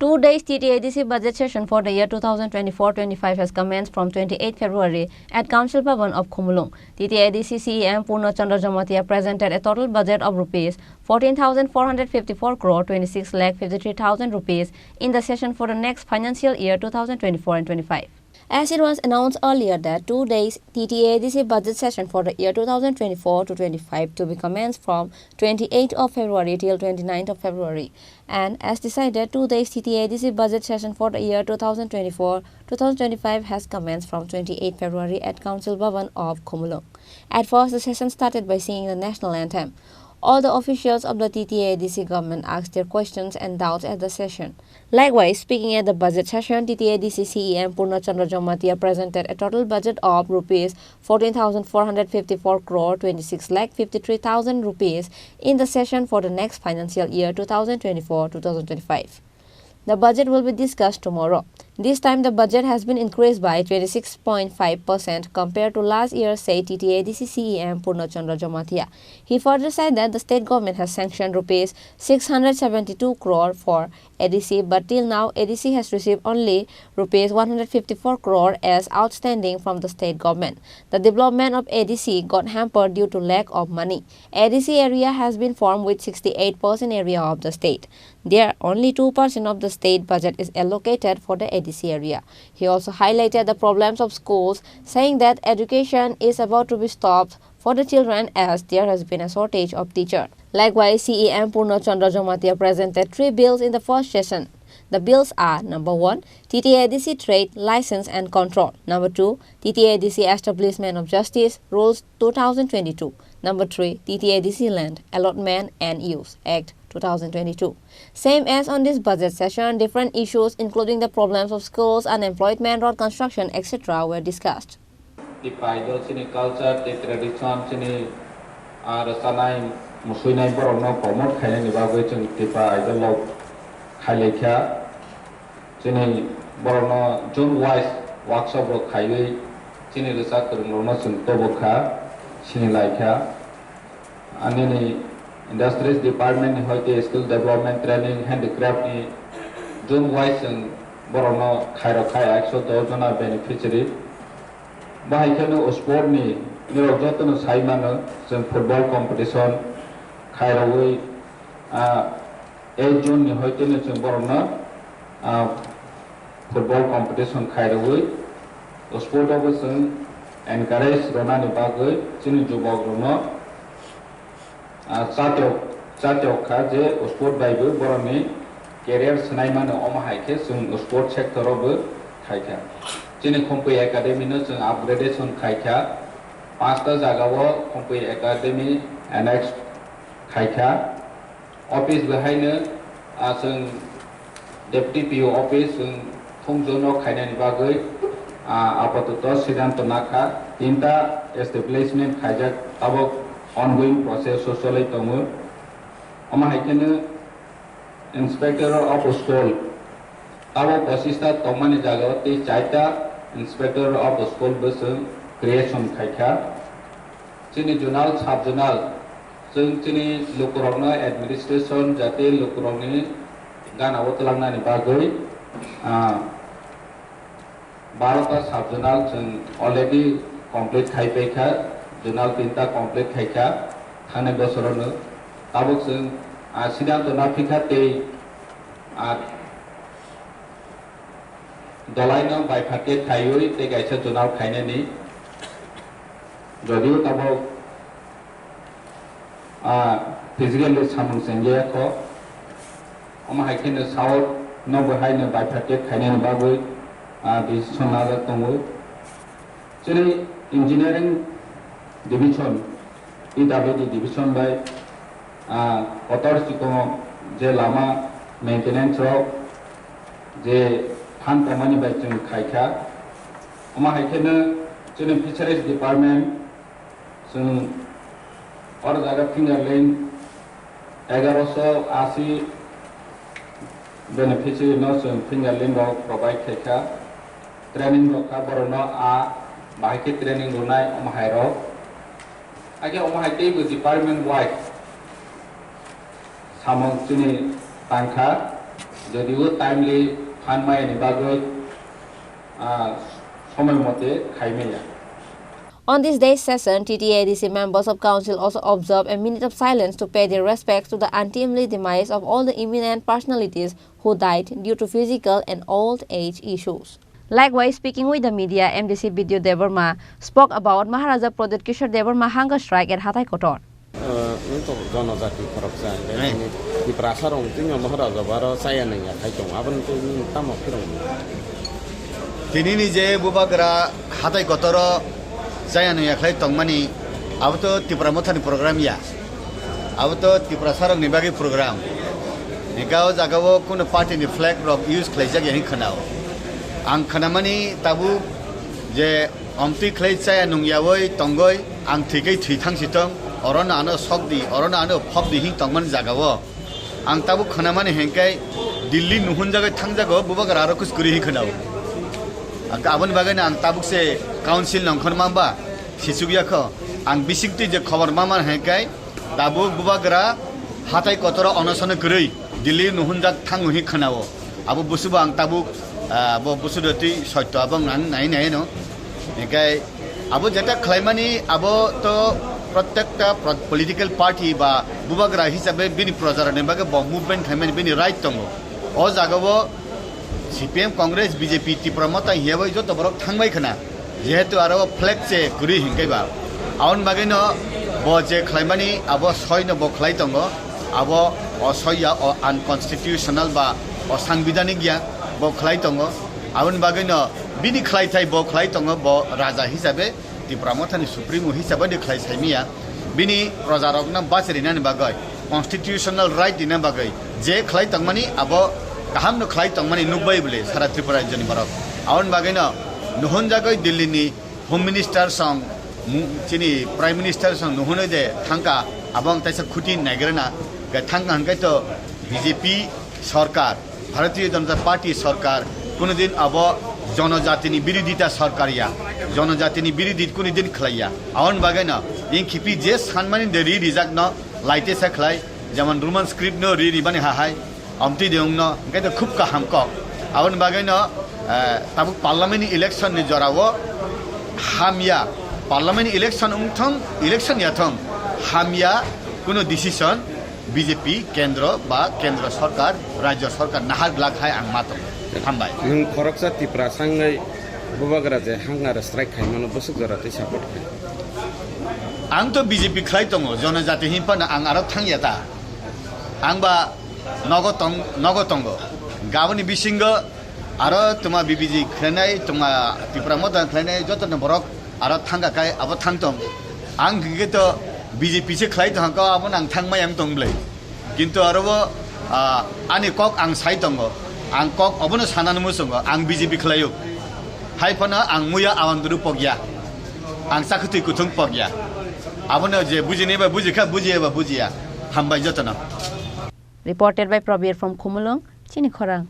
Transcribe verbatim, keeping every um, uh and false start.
Two days T T A D C budget session for the year two thousand twenty-four twenty-five has commenced from twenty-eighth February at Council Bhavan of Khumulwng. T T A D C C E M Purna Chandra Jamatia presented a total budget of rupees fourteen thousand four hundred fifty-four crore twenty-six lakh fifty-three thousand rupees in the session for the next financial year two thousand twenty-four and twenty-five. As it was announced earlier that two days T T A D C budget session for the year two thousand twenty-four to twenty-five to be commenced from twenty-eighth of February till twenty-ninth of February, and as decided, two days T T A D C budget session for the year two thousand twenty-four two thousand twenty-five has commenced from twenty-eighth February at Council Bhavan of Khumulwng. At first, the session started by singing the national anthem. All the officials of the T T A D C government asked their questions and doubts at the session. Likewise, speaking at the budget session, T T A D C C E M Purna Chandra Jamatia presented a total budget of rupees fourteen thousand four hundred fifty-four crore twenty-six lakh fifty-three thousand rupees in the session for the next financial year two thousand twenty-four two thousand twenty-five. The budget will be discussed tomorrow. This time, the budget has been increased by twenty-six point five percent compared to last year, said T T A D C C E M Purna Chandra Jamatia. He further said that the state government has sanctioned rupees six hundred seventy-two crore for A D C, but till now, A D C has received only rupees one hundred fifty-four crore as outstanding from the state government. The development of A D C got hampered due to lack of money. A D C area has been formed with sixty-eight percent area of the state. There, only two percent of the state budget is allocated for the A D C area. He also highlighted the problems of schools, saying that education is about to be stopped for the children as there has been a shortage of teacher. Likewise, C E M Purna Chandra Jamatia presented three bills in the first session. The bills are: number one, T T A D C trade license and control; number two, T T A D C establishment of justice rules two thousand twenty-two; number three, T T A D C land allotment and use act two thousand twenty-two. Same as on this budget session, different issues including the problems of schools, unemployment, road construction, et cetera were discussed. Tei pai do chini culture tei tradition, chini, ah, rwchanai, musuinai borokno promote khainani bagwi chwng Tipa Idol rok khailaikha. Chini borokno zone wise workshop rok khaiwi chini rwchap kwrwng rokno chwng tobokha, sinilaikha. Anini Industries Department ni hoite Skill Development Training, Handicraft ni zone wise chwng borokno khairok kha ekso dos jona beneficiary. Bahai kheno sport ni norok jotono sai mano, chwng football competition khairogwi, ah, eight June ni hoiteno chwng borokno, ah, football competition khairogwi sport o bo chwng encourage rwnani bagwi chini jubok rokno, ah, chatok, chatok kha je sport bai bo borokni career swnaimano, omo hai khe chwng sport sector o bo khaikha. Chini Khumpui Academy no chwng upgradation khaikha, panchta jaga o Khumpui Academy annex khaikha. Office bo haino, ah, chwng Deputy P O office chwng thumjouno khainani bagwi, ah, apatoto siddhanto nakha. Tinta establishment khaijak, tabok ongoing process o cholwi tongo. Omo hai kheno Inspector of School, tabok pochista tongmani jagao tei chaita Inspector of School bo chwng creation khaikha. Chini zonal, sub zonal, chwng chini lukurokno administration jati lukurokni gana o twlangnani bagwi, ah, barota sub zonal chwng already complete khai paikha, zonal tinta complete khaikha thangnai bosorono. Tabok chwng, ah, siddhanto naphikha tei, ah, dolaino bifurcate khaiwi tei kaisa zonal khainani. Jodio tabok, ah, physically samung chengya kho, omo hai kheno South no bo haino bifurcate khainani bagwi, ah, decision najak tongo. Chini Engineering Division, P W D Division bai, ah, kotor chikon je lama maintenance rok je phan tongmani bai chwng khaikha. Omo hai kheno chini Fisheries Department chwng oro jaga fingerling egaroso asi beneficiary no chwng fingerling rok provide khaikha. Training rok kha borokno a bahai khe training rwnai omo hai rok. Hakhe omo hai teibo department wise samung chini tangkha, Jodio timely phan maya ni bagwi, ah, somoi mote khai maya. On this day's session, T T A D C members of council also observed a minute of silence to pay their respects to the untimely demise of all the eminent personalities who died due to physical and old age issues. Likewise, speaking with the media, M D C Bidyut Debbarma spoke about Maharaja Pradyut Kishore Debbarma hunger strike at Hatai Kotor. Wng tongo jonojati khoroksa, hingke Tiprasa rok wngtwi no Maharaja baro chaya nangya khai tongo, aboni tei nini tamo phirong? Tinini je bubagra Hatai Kotoro chaya nangya khlai tongmani, abo to Tipra Mothani program ya, abo to Tiprasa rokni bagwi program. Hingke o jaga o kunu party ni flag rok use khlaijak ya hing khwnao. Ang khwnamani tabuk je omtwi khlai chaya nungyawi tongoi, ang thwikai thwi thangsi tong, orono ano sok di, orono ano phok di hing tongmani jaga o. Ang tabuk khwnamani hingke Delhi nuhunjagwi thangjago, bubagra aro kus kwrwi hing khwnao. Ang aboni bagwi no ang tabuk se council nongkhor mamba sisuk yakho. Ang bisingtwi je khobor mama hingke tabuk bubagra Hatai Kotoro onosono kwrwi Delhi nuhunjak thango hing khwnao. Abo busubo ang tabuk, ah, bo busudo twi soito abo ang nai nai no. Hingke abo jeta khlaimani abo to protekta pro-, political party ba bubagra hisabe bini projarokni bagwi bo movement khlaimani bini right tongo. O jaga o C P M, Congress, B J P, Tipra Motha hiyabai joto borok thangbai khna. Jehetu aro flag se kwrwi hingke ba. Aboni bagwi no bo je khlaimani abo soi no bo khlai tongo. Abo o soi ya, o unconstitutional ba o sangbidhanik ya, bo khlai tongo. Aboni bagwi no bini khlaithai bo khlai tongo, bo raja hisabe, Tipra Mothani supremo hisabe de khlai saimiya. Bini projarokno bachrinani bagwi, constitutional right dina bagwi je khlai tongmani abo kaham no khlai tongmani nukbai bole sara Tripura rajyoni borok. Aboni bagwi no nuhunjagwi Delhi ni Home Minister song, mu-, chini Prime Minister song nuhunoi de thangka, abo ang taisa khuti naigrana, ga thangka hingke to B J P sorkar, Bharatiya Janata Party sorkar, kunudin abo jonojatini birodhita sorkar ya, jonojatini birodhi kunudin khlai ya. Aboni bagwi no, ing khipi je sanmani de ri rijak no, laite sa khlai, jemon Roman script no ri ribani hahai, amtwi de wngno, hingke to khub kaham kok. Aboni bagwi no, eh, tabuk parliament ni election ni jora o hamya, parliament ni election wngthong, election yathong, hamya kuno decision B J P kendro ba kendro sorkar, rajyo sorkar nahar glak hai ang ma tongo. Hambai. Nwng khoroksa Tipra sangwi bubagra je hunger strike khaimano bwswk jora tei support khlai? Ang to B J P khlai tongo, jonojati hinphano ang aro thangya ta. Ang ba nogo tong, nogo tongo. Gaboni bisingo aro tuma B B G khlainai, tuma Tipra Motha khlainai, joto no borok aro thangka kai abo thangtong. Ang hingke to B J P se khlai tongkha, abo nang thangmai ang tong blai. Kintu aro bo, ah, ani kok ang sai tongo. Ang kok obono sanani muchungo, ang B J P khlaio. Hai phano ang muya awandru pokya. Ang chakhwtwi kuthung pokya. Abono je bujini ba bujikha, bujiya ba bujiya. Hambai jotono. Reported by Prabir from Khumulwng, Chini Khorang.